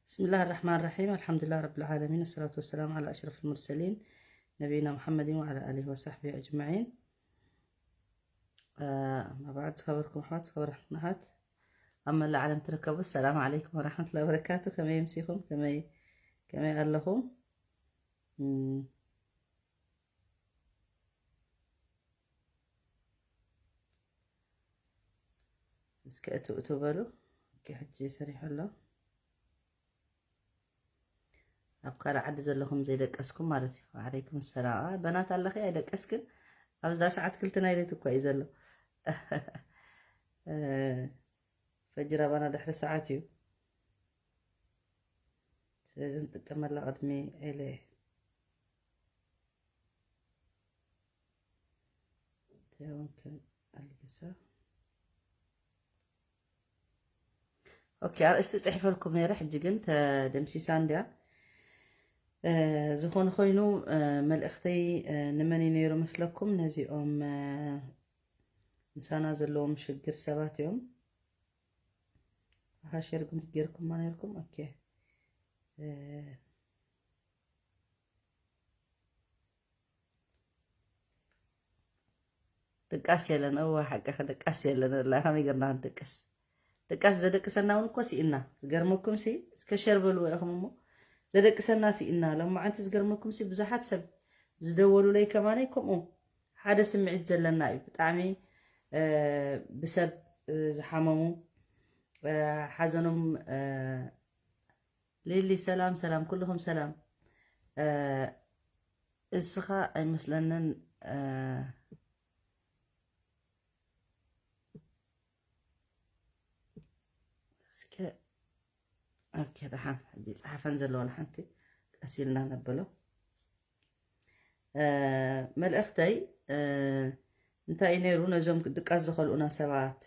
بسم الله الرحمن الرحيم. الحمد لله رب العالمين، والصلاة والسلام على أشرف المرسلين نبينا محمد وعلى آله وصحبه أجمعين. آه، أما بعد، ዝኸበርኩም ኣሕዋት፣ ዝኸበርኩም ኣሓት ኣብ መላእ ዓለም ትርከቡ፣ السلام عليكم ورحمة الله وبركاته. ከመይ ኣምሲኹም? ከመይ፣ ከመይ ኣለኹም? እም፣ እስከ እትው እትው በሉ። ኦኬ፣ ሕጂ ሰሪሑ ኣሎ። ኣብ ካልእ ዓዲ ዘለኹም ዘይደቀስኩም ማለት እዩ። ወዓለይኩም ሰላም። ኣ፣ በናት ኣለኺ ኣይደቀስክን? ኣብዛ ሰዓት ክልተ ናይ ሌት እኮ እዩ ዘሎ። እ፣ ፈጅር ኣባና ድሕሪ ሰዓት እዩ። ስለዚ ንጥቀመላ ቅድሚ ኢለ እየ። እዚኣ እውን ከም ኣልግሳ። ኦኬ፣ ኣርእስቲ ጽሒፈልኩም ነይረ፣ ሕጂ ግን ተደምሲሳ እንድያ። እ፣ ዝኾነ ኮይኑ፣ እ፣ መልእኽተይ፣ እ፣ ንመን እዩ ነይሩ መስለኩም? ነዚኦም፣ እ፣ ምሳና ዘለዎም ሽግር ሰባት እዮም። ኣሃ፣ ሸር ግን ጌርኩማ ነይርኩም። ኦኬ። እ፣ ድቃስ የለን። እወ፣ ሓቅኺ፣ ድቃስ የለን። ወላሂ ከመይ ጌርና ክንድቅስ? ድቃስ ዘደቅሰና እውን እኮ ስኢና። ዝገርመኩም ሲ፣ እስከ ሸር በልዎ ኢኹም እሞ፣ ዘደቅሰና ስኢና። ሎማዓንቲ ዝገርመኩም ሲ፣ ብዙሓት ሰብ ዝደወሉለይ ከማነይ ከምኡ ሓደ ስምዒት ዘለና እዩ። ብጣዕሚ፣ እ፣ ብሰብ፣ እ፣ ዝሓመሙ፣ እ፣ ሓዘኖም፣ እ፣ ሊሊ፣ ሰላም፣ ሰላም፣ ኩልኹም ሰላም። እ፣ እስኻ ኣይመስለንን፣ እ፣ እስከ፣ ኦኬ፣ ደሓን፣ ሕጂ ጸሓፈን ዘለዎ ሓንቲ ቀስ ኢልና ነብሎ። እ፣ መልእኽተይ፣ እ፣ እንታይ እዩ ነይሩ? ነዞም ድቃስ ዝኸልኡና ሰባት፣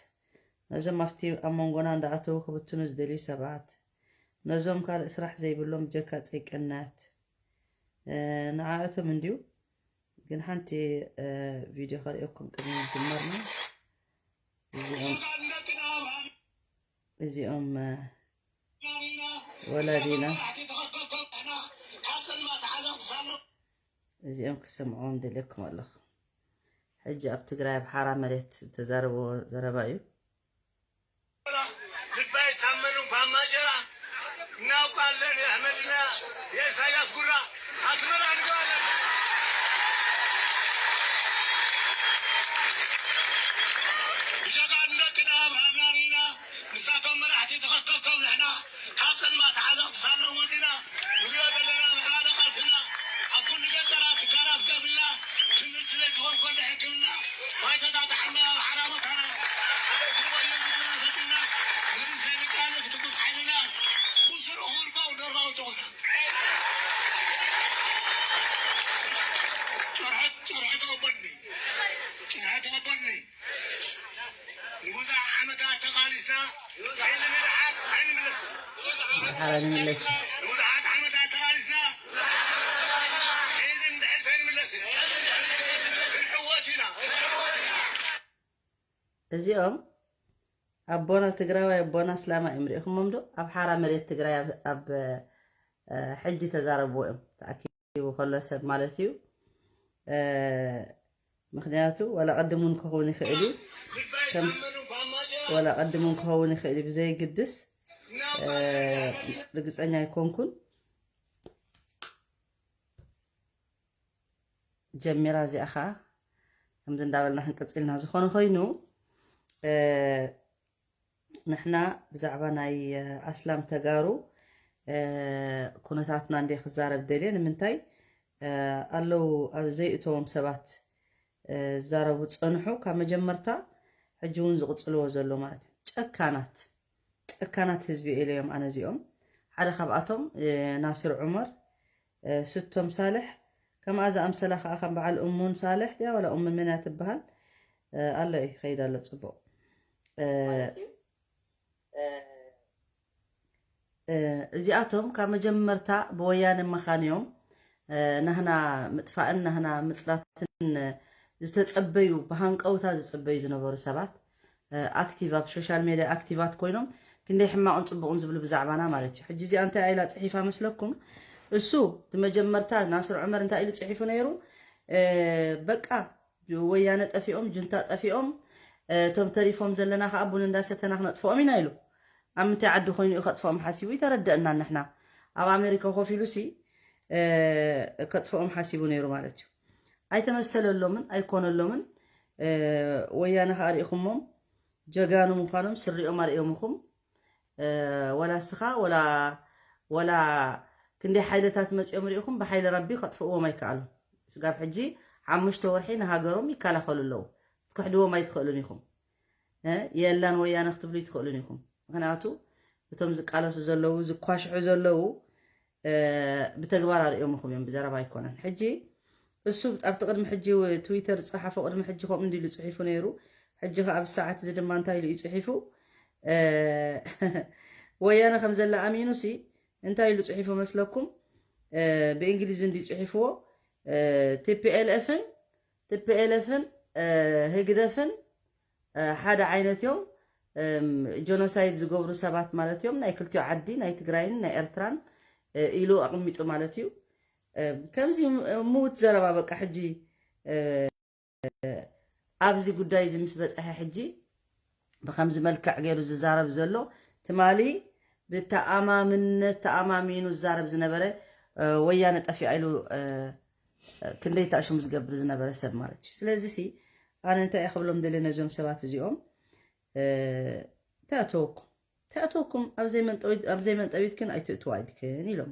ነዞም ኣብቲ ኣብ መንጎና እንዳኣተዉ ክብትኑ ዝደልዩ ሰባት፣ ነዞም ካልእ ስራሕ ዘይብሎም ብጀካ ጸይቅነት፣ እ፣ ንዓኣቶም እንድዩ። ግን ሓንቲ፣ እ፣ ቪድዮ ከርእየኩም ቅድሚ ምጅማርና። እዚኦም፣ እዚኦም፣ እ፣ ወላዲና፣ እዚኦም ክሰምዖም ደልየኩም ኣለኹ። ሕጂ ኣብ ትግራይ ኣብ ሓራ መሬት ዝተዛረብዎ ዘረባ እዩ። ልባይ ታመኑ ባማጀራ እናውቃለን የአህመድና የኢሳያስ ጉራ ኣስመራ ንገባለን። ብጀጋኑ ደቅና ኣብሃብና ርኢና ንሳቶም መራሕቲ ተኸተልቶም ንሕና ካብ ጸልማት ዓዘቕቲ ሳልሩ መጺና ንሪኦ ዘለና ምዕባለ ቃልስና ኣብ ኩሉ ገጠራት ትካላት ገቢልና ትምህርቲ ዘይትኾን ኮንዶ ሕክምና ባይቶታት ሓምላ ኣብ ሓራ መካና ኣበይ ክወዮ ግድና ፈጢርና መሪር ዘይንቃለ ክትጉስ ሓይልና ብስሩ ክውርባው ዶርባው ትኾና ጭርሐት ጭርሐት ተቐበልኒ ጭርሐት ተቐበልኒ ንብዙሕ ዓመታት ተቓሊስና ሕዚ ንድሓር ኣይንምለስን። ንድሓር ኣይንምለስን። ንብዙሓት ዓመታት ተቓሊስና ሕዚ ንድሕሪት ኣይንምለስን። ክንዕወት ኢና። እዚኦም ኣቦና ትግራዋይ ኣቦና ኣስላማ እዮም። ሪኢኹሞም ዶ? ኣብ ሓራ መሬት ትግራይ ኣብ፣ ኣብ፣ እ፣ ሕጂ ተዛረብዎ እዮም። ተኣኪቡ ከሎ ሰብ ማለት እዩ። እ፣ ምኽንያቱ ዋላ ቅድም እውን ክኸውን ይኽእል እዩ። ከም፣ ዋላ ቅድም እውን ክኸውን ይኽእል እዩ። ብዘይግድስ፣ እ፣ ርግጸኛ ኣይኮንኩን። ጀሚራ እዚኣ ኸዓ ከምዚ እንዳበልና ክንቅጽልና ዝኾነ ኮይኑ፣ እ፣ ንሕና ብዛዕባ ናይ፣ እ፣ ኣስላም ተጋሩ፣ እ፣ ኩነታትና እንደ ክዛረብ ደልየ። ንምንታይ፣ እ፣ ኣለዉ ኣብ ዘይእተዎም ሰባት፣ እ፣ ዝዛረቡ ዝጸንሑ ካብ መጀመርታ ሕጂ እውን ዝቕጽልዎ ዘሎ ማለት እዩ። ጨካናት፣ ጨካናት ህዝቢ ኢለዮም ኣነ እዚኦም። ሓደ ካብኣቶም፣ እ፣ ናስር ዑመር፣ እ፣ ስቶም ሳልሕ፣ ከምኣ ዝኣምሰላ ከኣ ከም በዓል እሙን ሳልሕ ድያ ዋላ እሙን መን እያ ትበሃል? እ፣ ኣሎ እዩ፣ ይኸይድ ኣሎ፣ ጽቡቕ። እ፣ ማለት እዩ። እ፣ እ፣ እዚኣቶም ካብ መጀመርታ ብወያነ መኻን እዮም፣ እ፣ ናህና ምጥፋእን ናህና ምጽላትን ዝተጸበዩ፣ ብሃንቀውታ ዝጽበዩ ዝነበሩ ሰባት፣ እ፣ ኣክቲቭ፣ ኣብ ሶሻል ሜድያ ኣክቲቫት ኮይኖም ክንደይ ሕማቕን ጽቡቕን ዝብሉ ብዛዕባና ማለት እዩ። ሕጂ እዚኣ እንታይ ኢላ ጽሒፋ መስለኩም? እሱ እቲ መጀመርታ ናስር ዑመር እንታይ ኢሉ ጽሒፉ ነይሩ? በቃ ወያነ ጠፊኦም፣ ጁንታ ጠፊኦም፣ እቶም ተሪፎም ዘለና ከዓ ቡን እንዳሰተና ክነጥፍኦም ኢና ኢሉ። ኣብ ምንታይ ዓዲ ኮይኑ እዩ ከጥፍኦም ሓሲቡ? ይተረደእና። ንሕና ኣብ ኣሜሪካ ኮፍ ኢሉ ሲ ከጥፍኦም ሓሲቡ ነይሩ ማለት እዩ። ኣይተመሰለሎምን ኣይኮነሎምን። ወያነ ከዓ ርኢኹሞም፣ ጀጋኑ ምዃኖም ስሪኦም ኣርእዮምኹም። ወላ እስኻ ወላ ወላ ክንደይ ሓይልታት መፂኦም ርኢኹም፣ ብሓይሊ ረቢ ከጥፍእዎም ኣይከኣሉ። ስጋብ ሕጂ ሓሙሽተ ወርሒ ንሃገሮም ይከላኸሉ ኣለዉ። ክትክሕድዎም ኣይትኽእሉን ኢኹም። የላን ወያነ ክትብሉ ይትኽእሉን ኢኹም። ምክንያቱ እቶም ዝቃለሱ ዘለዉ፣ ዝኳሽሑ ዘለዉ ብተግባር ኣርእዮም ኢኹም እዮም፣ ብዘረባ ኣይኮነን። ሕጂ እሱ ኣብቲ ቅድሚ ሕጂ ትዊተር ዝፀሓፎ ቅድሚ ሕጂ ከምኡ እንዲሉ ፅሒፉ ነይሩ። ሕጂ ከዓ ኣብዚ ሰዓት እዚ ድማ እንታይ ኢሉ እዩ ፅሒፉ? ወያነ ከም ዘላ ኣሚኑ ሲ እንታይ ኢሉ ፅሒፉ መስለኩም? ብእንግሊዝ እንዲ ፅሒፍዎ፣ ቲፒኤልኤፍን ቲፒኤልኤፍን ህግደፍን ሓደ ዓይነት እዮም። ጀኖሳይድ ዝገብሩ ሰባት ማለት እዮም። ናይ ክልቲዮ ዓዲ፣ ናይ ትግራይን ናይ ኤርትራን ኢሉ ኣቕሚጡ ማለት እዩ። ከምዚ ምውት ዘረባ በቃ ሕጂ ኣብዚ ጉዳይ እዚ ምስ በፀሐ ሕጂ ብከምዚ መልክዕ ገይሩ ዝዛረብ ዘሎ ትማሊ ብተኣማምነት ተኣማሚኑ ዝዛረብ ዝነበረ ወያነ ጠፊኣ ኢሉ ክንደይ ታእሽሙ ዝገብር ዝነበረ ሰብ ማለት እዩ። ስለዚ ሲ ኣነ እንታይ እየ ክብሎም ደልየ ነዞም ሰባት እዚኦም፣ ተኣተወኩም ተኣተወኩም ኣብ ዘይመንጠቢት ግን ኣይትእትዋ ኢልክን ኢሎም።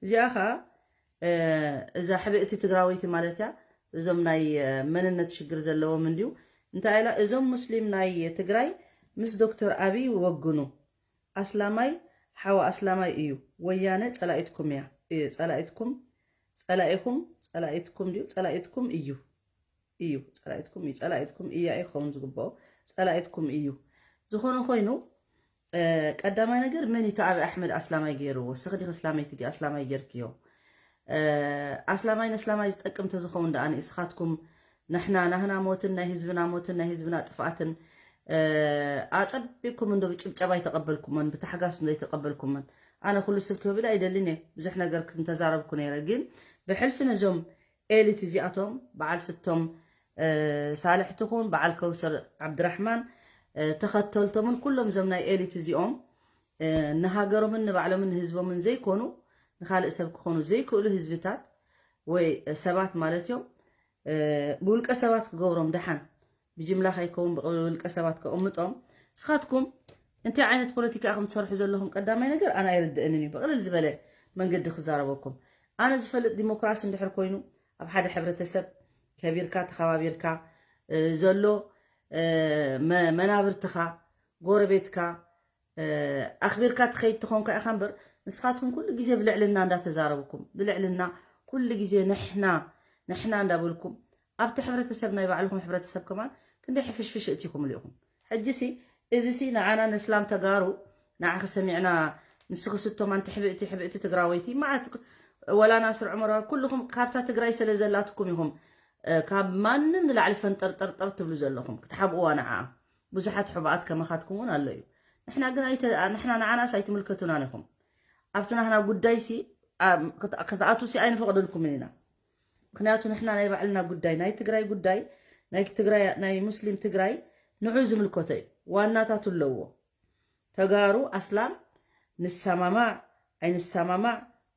እዚኣ ኸዓ እዛ ሕብእቲ ትግራወይቲ ማለት እያ። እዞም ናይ መንነት ሽግር ዘለዎም እንዲዩ እንታይ ኢላ፣ እዞም ሙስሊም ናይ ትግራይ ምስ ዶክተር ኣብይ ወግኑ፣ ኣስላማይ ሓው ኣስላማይ እዩ። ወያነ ጸላኢትኩም እያ። ጸላኢትኩም ጸላኢኹም ጸላኢትኩም ድዩ ጸላኢትኩም እዩ እዩ ጸላኢትኩም እዩ ጸላኢትኩም እያ እዩ ክኸውን ዝግብኦ። ጸላኢትኩም እዩ። ዝኾነ ኮይኑ ቀዳማይ ነገር መን እዩ ኣቢ ኣሕመድ ኣስላማይ ገይርዎ? ስኽዲ ኣስላማይ ትግ ኣስላማይ ገይርክዮ። ኣስላማይ ንኣስላማይ ዝጠቅም ተዝኸውን ደኣ ንስኻትኩም ንሕና ናህና ሞትን ናይ ህዝብና ሞትን ናይ ህዝብና ጥፍኣትን ኣጸቢቅኩም እንዶ ብጭብጨባ ኣይተቐበልኩሞን ብታሕጋስ ዘይተቐበልኩሞን። ኣነ ኩሉ ስብ ክብል ኣይደልን እየ፣ ብዙሕ ነገር ክንተዛረብኩ ነይረ። ግን ብሕልፊ ነዞም ኤሊት እዚኣቶም በዓል ስቶም ሳልሕ ትኹን በዓል ከውሰር ዓብድራሕማን ተኸተልቶምን ኩሎም እዞም ናይ ኤሊት እዚኦም ንሃገሮምን ንባዕሎምን ንህዝቦምን ዘይኮኑ ንኻልእ ሰብ ክኾኑ ዘይክእሉ ህዝብታት ወይ ሰባት ማለት እዮም። ብውልቀ ሰባት ክገብሮም ደሓን ብጅምላ ከይከውን ብውልቀ ሰባት ከቕምጦም። ንስኻትኩም እንታይ ዓይነት ፖለቲካ ኢኹም ትሰርሑ ዘለኹም? ቀዳማይ ነገር ኣነ ኣይርድእንን እዩ። ብቕልል ዝበለ መንገዲ ክዛረበኩም ኣነ ዝፈልጥ ዲሞክራሲ እንድሕር ኮይኑ ኣብ ሓደ ሕብረተሰብ ከቢርካ ተኸባቢርካ ዘሎ መናብርትኻ ጎረቤትካ ኣኽቢርካ ትኸይድ ትኾንካ ኢኻ እምበር ንስኻትኩም ኩሉ ግዜ ብልዕልና እንዳተዛረብኩም ብልዕልና ኩሉ ግዜ ንሕና ንሕና እንዳበልኩም ኣብቲ ሕብረተሰብ ናይ ባዕልኹም ሕብረተሰብ ከማን ክንደይ ሕፍሽፍሽ እቲኹም ኢኹም። ሕጂ ሲ እዚ ሲ ንዓና ነስላም ተጋሩ ንዓኺ ሰሚዕና ንስኺ ስቶም ኣንቲ ሕብእቲ ሕብእቲ ትግራወይቲ መዓት ወላ ናስር ዑመር ኩልኹም ካብታ ትግራይ ስለ ዘላትኩም ኢኹም ካብ ማንም ንላዕሊ ፈንጠርጠርጠር ትብሉ ዘለኹም ክትሓብእዋ ንዓኣ ብዙሓት ሕቡኣት ከማኻትኩም እውን ኣሎ እዩ። ንሕና ግን ኣይተ- ንሕና ንዓናስ ኣይትምልከቱናን ኢኹም። ኣብቲ ናህና ጉዳይ ሲ ኣብ- ክት- ክትኣትዉ ሲ ኣይንፈቕደልኩምን ኢና። ምክንያቱ ንሕና ናይ ባዕልና ጉዳይ ናይ ትግራይ ጉዳይ ናይ ትግራይ ናይ ሙስሊም ትግራይ ንዑ ዝምልከቶ እዩ። ዋናታቱ ኣለዎ። ተጋሩ ኣስላም ንሰማማዕ ኣይንሰማማዕ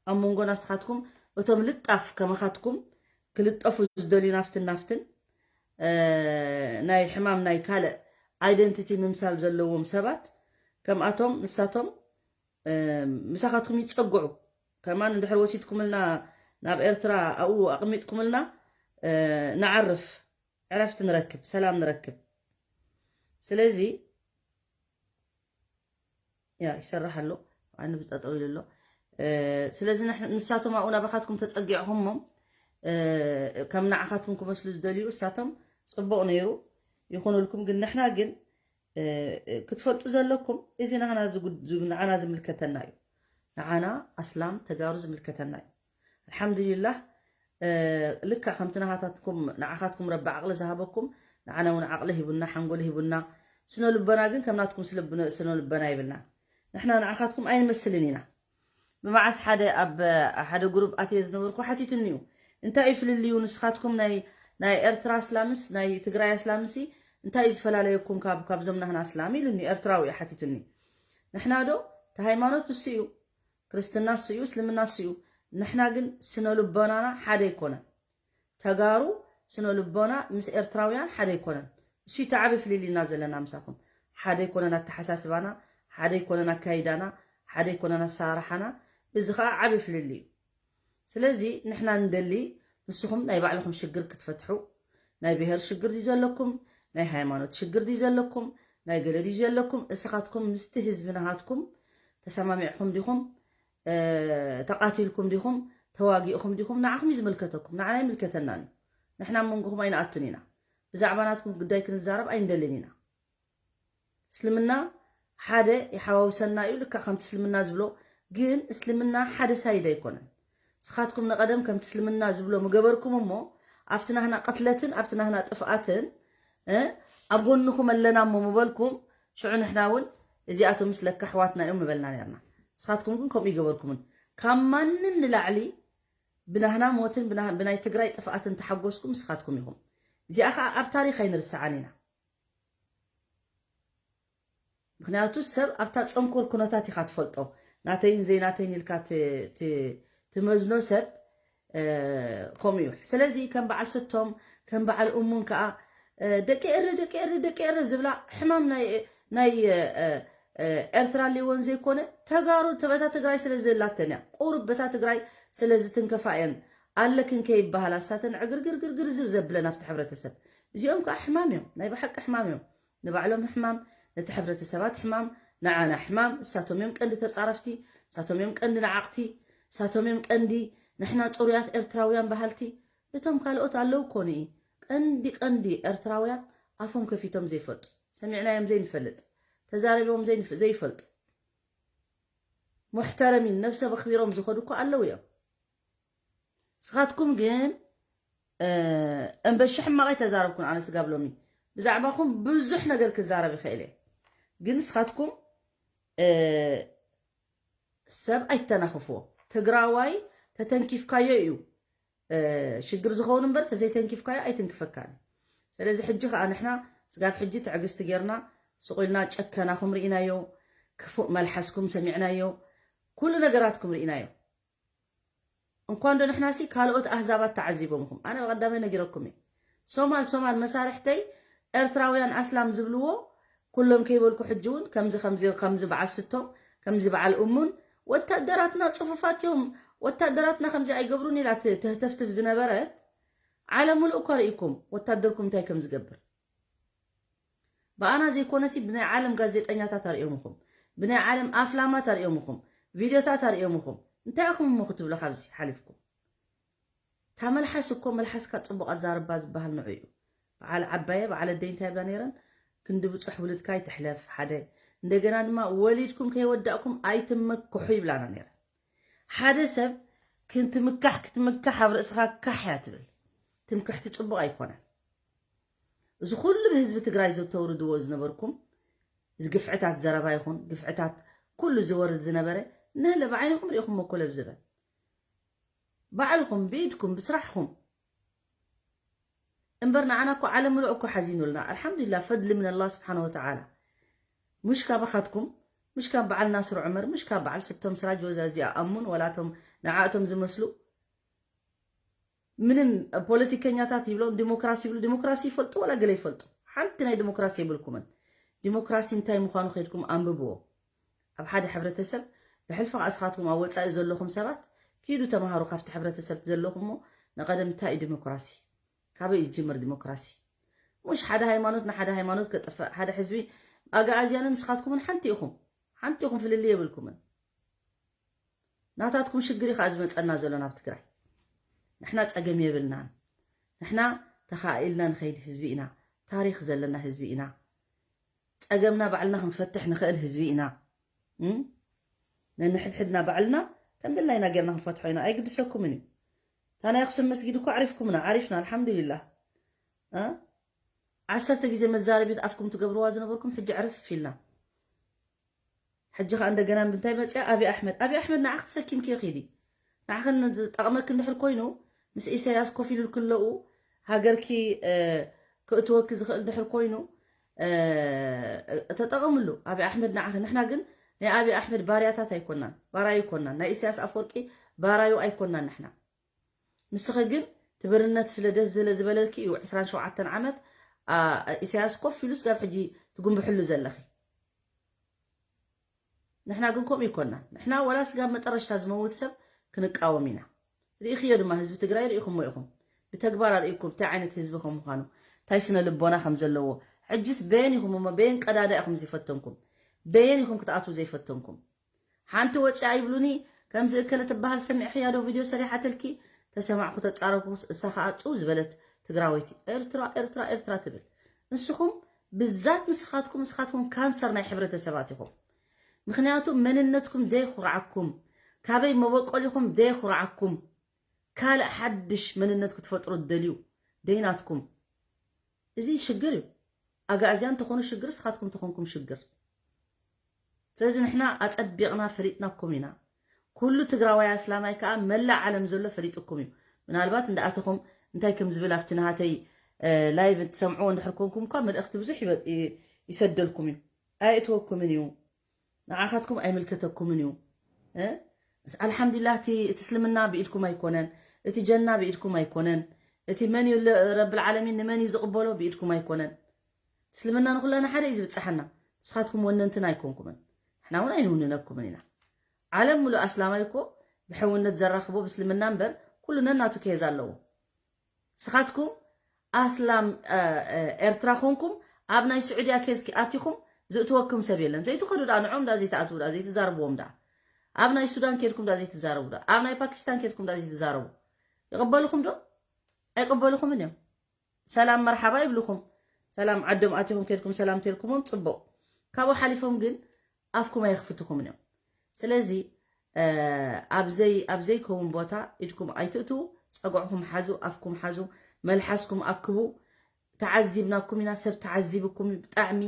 ኣብ መንጎ ናስኻትኩም እቶም ልጣፍ ከማኻትኩም ክልጠፉ ዝደልዩ ናፍትን ናፍትን ናይ ሕማም ናይ ካልእ ኣይደንቲቲ ምምሳል ዘለዎም ሰባት ከምኣቶም ንሳቶም ምሳኻትኩም ይጸግዑ። ከማን እንድሕር ወሲድኩምልና ናብ ኤርትራ ኣብኡ ኣቕሚጥኩምልና ንዓርፍ፣ ዕረፍቲ ንረክብ፣ ሰላም ንረክብ። ስለዚ ያ ይሰርሕ ኣሎ፣ ዓይኑ ብጠጠው ኢሉ ኣሎ። ስለዚ ንሳቶም ኣብኡ ናባኻትኩም ተጸጊዕኹሞም ከም ንዓኻትኩም ክመስሉ ዝደልዩ እሳቶም ጽቡቕ ነይሩ ይኹኑልኩም። ግን ንሕና ግን ክትፈልጡ ዘለኩም እዚ ንዓና ዝምልከተና እዩ። ንዓና ኣስላም ተጋሩ ዝምልከተና እዩ። ኣልሓምዱሊላህ ልካ ከምቲ ናሃታትኩም ንዓኻትኩም ረቢ ዓቕሊ ዝሃበኩም ንዓና እውን ዓቕሊ ሂቡና ሓንጎል ሂቡና። ስነ ልቦና ግን ከም ናትኩም ስነ ልቦና ይብልና። ንሕና ንዓኻትኩም ኣይንመስልን ኢና። ብመዓስ ሓደ ኣብ ሓደ ግሩፕ ኣትየ ዝነበርኩ ሓቲቱኒ እዩ፣ እንታይ እዩ ፍልልዩ? ንስኻትኩም ናይ ናይ ኤርትራ ኣስላምስ ናይ ትግራይ ኣስላምሲ እንታይ እዩ ዝፈላለየኩም ካብ ካብዞም ናህና ኣስላም ኢሉኒ። ኤርትራዊ እዩ ሓቲቱኒ። ንሕና ዶ እቲ ሃይማኖት እሱ እዩ፣ ክርስትና እሱ እዩ፣ እስልምና እሱ እዩ። ንሕና ግን ስነ ልቦናና ሓደ ኣይኮነን። ተጋሩ ስነ ልቦና ምስ ኤርትራውያን ሓደ ኣይኮነን። እሱ እዩ እቲ ዓቢ ፍልልይና ዘለና ምሳኹም። ሓደ ኣይኮነን ኣተሓሳስባና፣ ሓደ ኣይኮነን ኣካይዳና፣ ሓደ ኣይኮነን ኣሰራርሓና። እዚ ኸኣ ዓቢ ፍልልይ እዩ። ስለዚ ንሕና ንደሊ ንስኹም ናይ ባዕልኹም ሽግር ክትፈትሑ፣ ናይ ብሄር ሽግር ድዩ ዘለኩም፣ ናይ ሃይማኖት ሽግር ድዩ ዘለኩም፣ ናይ ገለ ድዩ ዘለኩም፣ እስኻትኩም ምስቲ ህዝቢ ናሃትኩም ተሰማሚዕኩም ዲኹም፣ እ፣ ተቓቲልኩም ዲኹም፣ ተዋጊእኹም ዲኹም፣ ንዓኹም እዩ ዝምልከተኩም፣ ንዓና ኣይምልከተናን እዩ። ንሕና ኣብ መንጎኹም ኣይንኣቱን ኢና። ብዛዕባ ናትኩም ጉዳይ ክንዛረብ ኣይንደልን ኢና። እስልምና ሓደ ይሓዋውሰና እዩ፣ ልክዕ ከምቲ እስልምና ዝብሎ፣ ግን እስልምና ሓደ ሳይድ ኣይኮነን። ንስኻትኩም ንቐደም ከምቲ እስልምና ዝብሎ ምገበርኩም እሞ፣ ኣብቲ ናህና ቅትለትን ኣብቲ ናህና ጥፍኣትን፣ እ፣ ኣብ ጎንኹም ኣለና እሞ ምበልኩም፣ ሽዑ ንሕና እውን እዚኣቶምስ ለካ ኣሕዋትና እዮም ምበልና ነርና። ንስኻትኩም ግን ከምኡ ይገበርኩምን። ካብ ማንም ንላዕሊ ብናህና ሞትን ብና-፣ ብናይ ትግራይ ጥፍኣትን ተሓጎስኩም ንስኻትኩም ኢኹም። እዚኣ ኸኣ ኣብ ታሪኽ ኣይንርስዓን ኢና። ምኽንያቱ ሰብ ኣብታ ጸንኮር ኩነታት ኢኻ ትፈልጦ። ናተይን ዘይናተይን ኢልካ ት-፣ ት-፣ ትመዝኖ ሰብ፣ እ፣ ከምኡ እዩ። ስለዚ ከም በዓል ስቶም፣ ከም በዓል እሙን ከኣ፣ እ፣ ደቂ ኤረ፣ ደቂ ኤረ፣ ደቂ ኤረ ዝብላ ሕማም ናይ፣ ናይ፣ እ፣ እ፣ ኤርትራ ሊዮን ዘይኮነ፣ ተጋሩ በታ ትግራይ ስለ ዘላተን እያ። ቁሩብ በታ ትግራይ ስለ ዝትንከፋ እየን ኣለክን ከይበሃላ እሳተን ዕግርግርግርግር ዝብ ዘብለን ኣብቲ ሕብረተሰብ። እዚኦም ከኣ ሕማም እዮም፣ ናይ ብሓቂ ሕማም እዮም። ንባዕሎም ሕማም፣ ነቲ ሕብረተሰባት ሕማም፣ ንዓና ሕማም። እሳቶም እዮም ቀንዲ ተጻረፍቲ፣ እሳቶም እዮም ቀንዲ ነዓቕቲ፣ እሳቶም እዮም ቀንዲ ንሕና ጽሩያት ኤርትራውያን በሃልቲ። እቶም ካልኦት ኣለዉ እኮ ንኢ። ቀንዲ ቀንዲ ኤርትራውያን ኣፎም ከፊቶም ዘይፈልጡ፣ ሰሚዕናዮም ዘይንፈልጥ፣ ተዛረቢዎም ዘይንፍ-፣ ዘይፈልጡ፣ ሙሕተረሚን ነብሰ በኽቢሮም ዝኸዱ እኮ ኣለዉ እዮም። ንስኻትኩም ግን፣ እ፣ እምበሺ ሕማቕ ኣይተዛረብኩን ኣነ ስጋብ ሎሚ። ብዛዕባኹም ብዙሕ ነገር ክዛረብ ይኽእል እየ። ግን ንስኻትኩም፣ እ፣ ሰብ ኣይተናኽፍዎ። ትግራዋይ ተተንኪፍካዮ እዩ፣ እ፣ ሽግር ዝኸውን እምበር ተዘይተንኪፍካዮ ኣይትንክፈካን። ስለዚ ሕጂ ኸኣ ንሕና ስጋብ ሕጂ ትዕግስቲ ጌርና፣ ስቕ ኢልና ጨከናኹም ርኢናዮ፣ ክፉእ መልሓስኩም ሰሚዕናዮ፣ ኩሉ ነገራትኩም ርኢናዮ። እንኳን ዶ ንሕናሲ ካልኦት ኣህዛባት ተዓዚቦምኹም። ኣነ ብቐዳመ ነጊረኩም እየ። ሶማል፣ ሶማል መሳርሕተይ ኤርትራውያን ኣስላም ዝብልዎ ኩሎም ከይበልኩ ሕጂ እውን ከምዚ፣ ከምዚ፣ ከምዚ በዓል ስቶም፣ ከምዚ በዓል እሙን፣ ወታደራትና ጽፉፋት እዮም፣ ወታደራትና ከምዚ ኣይገብሩን ኢላ ት-፣ ተህተፍትፍ ዝነበረት ዓለም ምሉእ እኳ ርኢኩም ወታደርኩም እንታይ ከም ዝገብር። ብኣና ዘይኮነሲ ብናይ ዓለም ጋዜጠኛታት ኣርእዮምኹም፣ ብናይ ዓለም ኣፍላማት ኣርእዮምኹም፣ ቪድዮታት ኣርእዮምኹም። እንታይ ኢኹም እሞ ክትብሉ ካብዚ ሓሊፍኩም? እታ መልሓስ እኮ መልሓስካ ጽቡቕ ኣዛርባ ዝበሃል ንዑ እዩ። በዓል ዓባየ፣ በዓል ኣደይ እንታይ ይብላ ነይረን? ክንዲ ብጹሕ ውልድካ ይትሕለፍ፣ ሓደ። እንደገና ድማ ወሊድኩም ከይወዳእኩም ኣይትመክሑ ይብላና ነይረን። ሓደ ሰብ ክትምካሕ፣ ክትምካሕ ኣብ ርእስኻ ካሕ እያ ትብል። ትምክሕቲ ጽቡቕ ኣይኮነን። እዚ ኩሉ ብህዝቢ ትግራይ ዘተውርድዎ ዝነበርኩም፣ እዚ ግፍዕታት ዘረባ ይኹን፣ ግፍዕታት ኩሉ ዝወርድ ዝነበረ፣ ነለ ብዓይንኹም ርኢኹም እኮ ለብ ዝበል። ባዕልኹም ብኢድኩም ብስራሕኹም እምበር ንዓና እኮ ዓለም ምሉእ እኮ ሓዚኑልና። ኣልሓምዱሊላህ፣ ፈድሊ ምን ኣላህ ስብሓነ ወተዓላ። ሙሽ ካባኻትኩም፣ ሙሽ ካብ በዓል ናስር ዑመር፣ ሙሽ ካብ በዓል ስቶም ስራጅ ወዛ እዚኣ ኣሙን ወላቶም ንዓእቶም ዝመስሉ ምንም ፖለቲከኛታት ይብሎም ዲሞክራሲ ይብሉ፣ ዲሞክራሲ ይፈልጡ ወላ ገለ ይፈልጡ? ሓንቲ ናይ ዲሞክራሲ የብልኩምን። ዲሞክራሲ እንታይ ምዃኑ ከይድኩም ኣንብብዎ። ኣብ ሓደ ሕብረተሰብ ብሕልፊ ከኣ እስኻትኩም ኣብ ወጻኢ ዘለኹም ሰባት ኪዱ ተማሃሩ ካብቲ ሕብረተሰብ ዘለኹምሞ ንቐደም እንታይ እዩ ዲሞክራሲ? ካበይ እዩ ዝጅምር ዲሞክራሲ? ሙሽ ሓደ ሃይማኖት ንሓደ ሃይማኖት ከጥፍእ፣ ሓደ ሕዝቢ ኣግኣዝያንን ንስኻትኩምን ሓንቲ ኢኹም። ሓንቲ ኢኹም፣ ፍልልይ የብልኩምን። ናታትኩም ሽግር እዩ ከኣ ዝመጸና ዘሎ ናብ ትግራይ። ንሕና ጸገም የብልናን። ንሕና ተኻኢልና ንኸይድ ህዝቢ ኢና። ታሪኽ ዘለና ህዝቢ ኢና። ጸገምና ባዕልና ክንፈትሕ ንኽእል ህዝቢ ኢና። እም? ነንሕድሕድና ባዕልና ከም ድላይና ጌርና ክንፈትሖ ኢና። ኣይግድሰኩምን እዩ። እታ ናይ ኣኽሱም መስጊድ እኮ ኣዕሪፍኩምና፣ ዓሪፍና፣ ኣልሓምዱሊላህ። እ? ዓሰርተ ግዜ መዛረቢት ኣፍኩም ትገብርዋ ዝነበርኩም ሕጂ ዕርፍ ኢልና። ሕጂ ከኣ እንደገና ብምንታይ መጽያ? ኣብይ ኣሕመድ። ኣብይ ኣሕመድ ንዓኺ ተሰኪምኪ ኺዲ። ንዓኺ ዝጠቕመኪ እንድሕር ኮይኑ፣ ምስ ኢሳያስ ኮፍ ኢሉ ክለኡ ሃገርኪ፣ እ፣ ክእትወኪ ዝኽእል እንድሕር ኮይኑ፣ እ፣ ተጠቐምሉ። ኣብይ ኣሕመድ ንዓኺ። ንሕና ግን ናይ ኣብይ ኣሕመድ ባርያታት ኣይኮናን። ባራዩ ኣይኮናን። ናይ ኢሳያስ ኣፈወርቂ ባራዩ ኣይኮናን ንሕና። ንስኺ ግን ትብርነት ስለ ደስ ዝለ ዝበለኪ እዩ ዕስራን ሸውዓተን ዓመት፣ አ፣ ኢሳያስ ኮፍ ኢሉ ስጋብ ሕጂ ትጉንብሕሉ ዘለኺ። ንሕና ግን ከምኡ ይኮና። ንሕና ወላ ስጋብ መጠረሽታ ዝመውት ሰብ ክንቃወም ኢና። ርኢኽዮ ድማ ህዝቢ ትግራይ ርኢኹሞ ኢኹም። ብተግባር ኣርእይኩም እንታይ ዓይነት ህዝቢ ከም ምዃኑ፣ እንታይ ስነ ልቦና ከም ዘለዎ። ሕጅስ በየን ኢኹም እሞ፣ በየን ቀዳዳ ኢኹም ዘይፈተንኩም? በየን ኢኹም ክትኣትዉ ዘይፈተንኩም? ሓንቲ ወፂኣ ይብሉኒ፣ ከምዚ እከለ ትበሃል ሰሚዕኽያ ዶ ቪድዮ ሰሪሓትልኪ? ተሰማዕኩ ተፃረኩስ እሳ ከዓ ጭው ዝበለት ትግራወይቲ ኤርትራ፣ ኤርትራ፣ ኤርትራ ትብል። ንስኹም ብዛት ንስኻትኩም፣ ንስኻትኩም ካንሰር ናይ ሕብረተሰባት ኢኹም። ምኽንያቱ መንነትኩም ዘይኹርዓኩም፣ ካበይ መበቆሊኹም ዘይኹርዓኩም፣ ካልእ ሓድሽ መንነት ክትፈጥሩ ትደልዩ ደይናትኩም። እዚ ሽግር እዩ። ኣጋእዝያን ተኾኑ ሽግር፣ ንስኻትኩም ተኾንኩም ሽግር። ስለዚ ንሕና ኣጸቢቕና ፈሊጥናኩም ኢና። ኩሉ ትግራዋይ ኣስላማይ ከኣ መላእ ዓለም ዘሎ ፈሊጥኩም እዩ። ምናልባት እንዳኣተኹም እንታይ ከም ዝብል ኣብቲ ናሃተይ፣ እ፣ ላይቭ ትሰምዕዎ እንድሕር ኮንኩም እኳ መልእኽቲ ብዙሕ ይበ-፣ ይ-፣ ይሰደልኩም እዩ። ኣየእትወኩምን እዩ። ንዓኻትኩም ኣይምልከተኩምን እዩ። እ? በስ ኣልሓምዱሊላህ፣ እቲ፣ እቲ እስልምና ብኢድኩም ኣይኮነን፣ እቲ ጀና ብኢድኩም ኣይኮነን፣ እቲ መን እዩ ለ-፣ ረብል ዓለሚን ንመን እዩ ዝቕበሎ ብኢድኩም ኣይኮነን። እስልምና ንኹላና ሓደ እዩ ዝብጽሓና። ንስኻትኩም ወነንትና ኣይኮንኩምን፣ ንሕና እውን ኣይንውንነኩምን ኢና። ዓለም ሙሉእ ኣስላማይ እኮ ብሕውነት ዘራኽቦ ብእስልምና እምበር ኩሉ ነናቱ ኬዝ ኣለዎ። ንስኻትኩም ኣስላም፣ እ፣ እ፣ ኤርትራ ኮንኩም ኣብ ናይ ስዑድያ ኬዝ ኣቲኹም ዝእትወኩም ሰብ የለን። ዘይትኸዱ ደኣ ንዖም ደኣ ዘይትኣትዉ ደኣ ዘይትዛረብዎም ደኣ። ኣብ ናይ ሱዳን ኬድኩም ደኣ ዘይትዛረቡ ደኣ። ኣብ ናይ ፓኪስታን ኬድኩም ደኣ ዘይትዛረቡ። ይቕበልኹም ዶ? ኣይቕበልኹምን እዮም። ሰላም መርሓባ ይብልኹም። ሰላም ዓዶም ኣቲኹም ኬድኩም ሰላም ተልኩሞም ጽቡቕ። ካብኡ ሓሊፎም ግን ኣፍኩም ኣይኽፍትኹምን እዮም። ስለዚ፣ እ፣ ኣብ ዘይ-፣ ኣብ ዘይከውን ቦታ ኢድኩም ኣይትእትዉ፣ ጸጉዕኹም ሓዙ፣ ኣፍኩም ሓዙ፣ መልሓስኩም ኣክቡ። ተዓዚብናኩም ኢና፣ ሰብ ተዓዚብኩም እዩ። ብጣዕሚ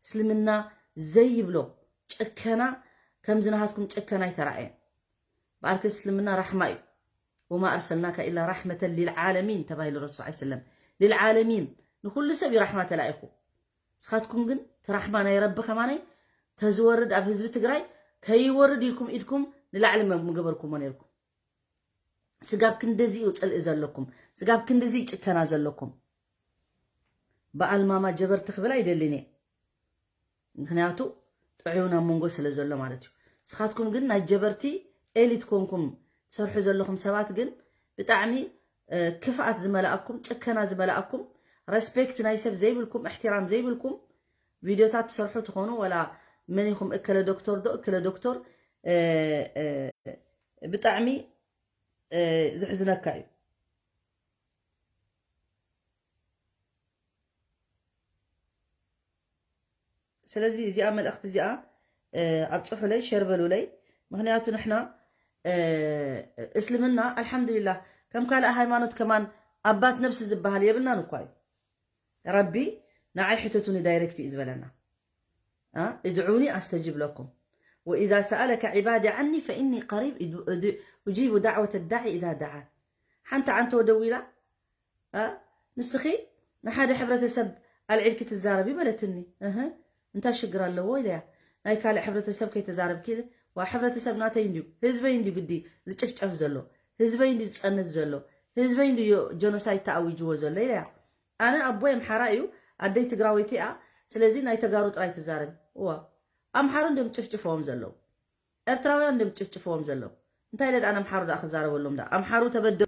እስልምና ዘይብሎ ጨከና፣ ከምዚ ናሃትኩም ጨከና ኣይተራእየን። ብኣርኪ እስልምና ራሕማ እዩ። ወማ ኣርሰልናካ ኢላ ራሕመተን ሊልዓለሚን ተባሂሉ ረሱል ሰለላሁ ዐለይሂ ወሰለም። ሊልዓለሚን፣ ንኹሉ ሰብ እዩ ራሕማ ተላኢኹ። ንስኻትኩም ግን እቲ ራሕማ ናይ ረቢ ከማነይ ተዝወርድ ኣብ ህዝቢ ትግራይ ከይወርድ ኢልኩም ኢድኩም ንላዕሊ መ-፣ ምገበርኩሞ ነይርኩም። ስጋብ ክንድዚ እዩ ጽልኢ ዘለኩም፣ ስጋብ ክንድዚ እዩ ጭከና ዘለኩም። በኣልማማ ጀበርቲ ክብል ኣይደልን እየ። ምኽንያቱ ጥዑይ ናብ መንጎ ስለ ዘሎ ማለት እዩ። ንስኻትኩም ግን ናይ ጀበርቲ ኤሊት ኮንኩም ትሰርሑ ዘለኹም ሰባት ግን ብጣዕሚ፣ እ፣ ክፍኣት ዝመልኣኩም፣ ጭከና ዝመልኣኩም፣ ረስፔክት ናይ ሰብ ዘይብልኩም፣ እሕትራም ዘይብልኩም ቪድዮታት ትሰርሑ ትኾኑ፣ ወላ መን ኢኹም እከለ ዶክተር ዶ እከለ ዶክተር፣ እ፣ እ፣ ብጣዕሚ፣ እ፣ ዝሕዝነካ እዩ። ስለዚ እዚኣ መልእኽቲ እዚኣ፣ እ፣ ኣብጽሑለይ፣ ሸር በሉለይ። ምኽንያቱ ንሕና፣ እ፣ እስልምና ኣልሓምዱሊላህ ከም ካልእ ሃይማኖት ከማን ኣባት ነብሲ ዝበሃል የብልናን እኳ እዩ። ረቢ ንዓይ ሕተቱኒ ዳይሬክት እዩ ዝበለና። እ፣ ادعوني أستجب لكم وإذا سألك عبادي عني فإني قريب أد-، أد-، أجيب دعوة الداعي إذا دعان። ሓንቲ ዓንቶ ደዊላ እ፣ ንስኺ ንሓደ ሕብረተሰብ ኣልዒልኪ ትዛረቢ በለትኒ። እህ፣ እንታይ ሽግር ኣለዎ ኢለያ። ናይ ካልእ ሕብረተሰብ ከይተዛረብኪ ኢለ። ዋ፣ ሕብረተሰብ ናተይ እንድዩ፣ ህዝበይ እንድዩ ግዲ ዝጭፍጨፍ ዘሎ፣ ህዝበይ እንድዩ ዝጸንት ዘሎ፣ ህዝበይ እንድዩ ጀኖሳይድ ተኣዊጅዎ ዘሎ ኢለያ። ኣነ ኣቦይ ኣምሓራ እዩ፣ ኣደይ ትግራወይቲ እያ። ስለዚ ናይ ተጋሩ ጥራይ ትዛረቢ። እዋ፣ ኣምሓሩ እንድዮም ጭፍጭፈዎም ዘለዉ፣ ኤርትራውያን እንድዮም ጭፍጭፈዎም ዘለዉ። እንታይ ኢለ ደኣ ንኣምሓሩ ደኣ ክዛረበሎም ደኣ? ኣምሓሩ ተበደ